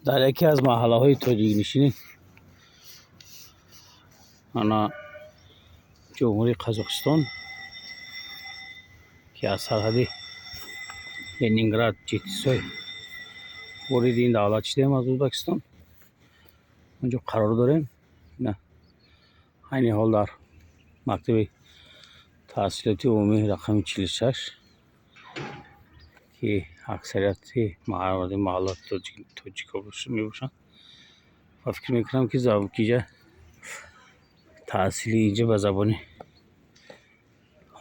Дар яке аз маҳаллаҳои тоҷикнишинӣ ана Ҷумҳурии Қазоқистон, ки аз сарҳади Ленинград Ҷетисой вориди ин давлат шудем аз Ӯзбекистон, онҷо қарор дорем. На, айни ҳол дар мактаби таҳсилоти умумӣ рақами 46, ки аксарияти маҳалла тоҷикҳо мебошанд, ва фикр мекунам, ки иҷа таҳсили инҷа ба забони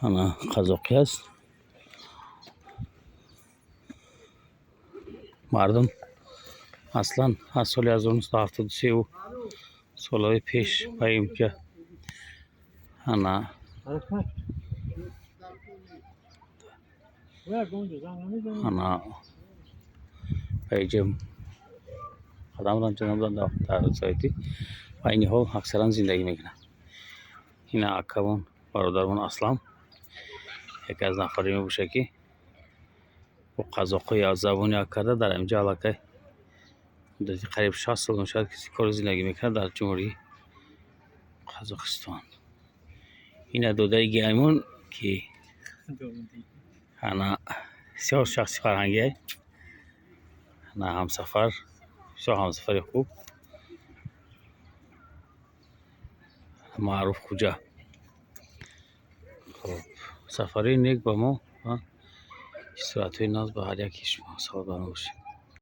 ана қазоқӣ аст. Мардум аслан аз соли 1973 солҳои пеш ба инҷа ана ба инҷа қадам ранҷондан дар советӣ ва айни ҳол аксаран зиндагӣ мекунанд. Ина акавон, бародармон Аслам яке аз нафаре мебошад, ки бо қазоқҳо забон як карда, дар инҷа аллакай муддати қариб 60 сол мешавад, ки кори зиндагӣ мекунад дар Ҷумҳурии Қазоқистон. Ина додаи гиаймон, ки ана бисёр шахси фарҳангӣ, ана ҳамсафар, бисёр ҳамсафари хуб, Маъруф Хуҷа. Хуб, сафарҳои нек ба мо ва истироҳатҳои нағз ба ҳар яки шумо. Саломат бошед.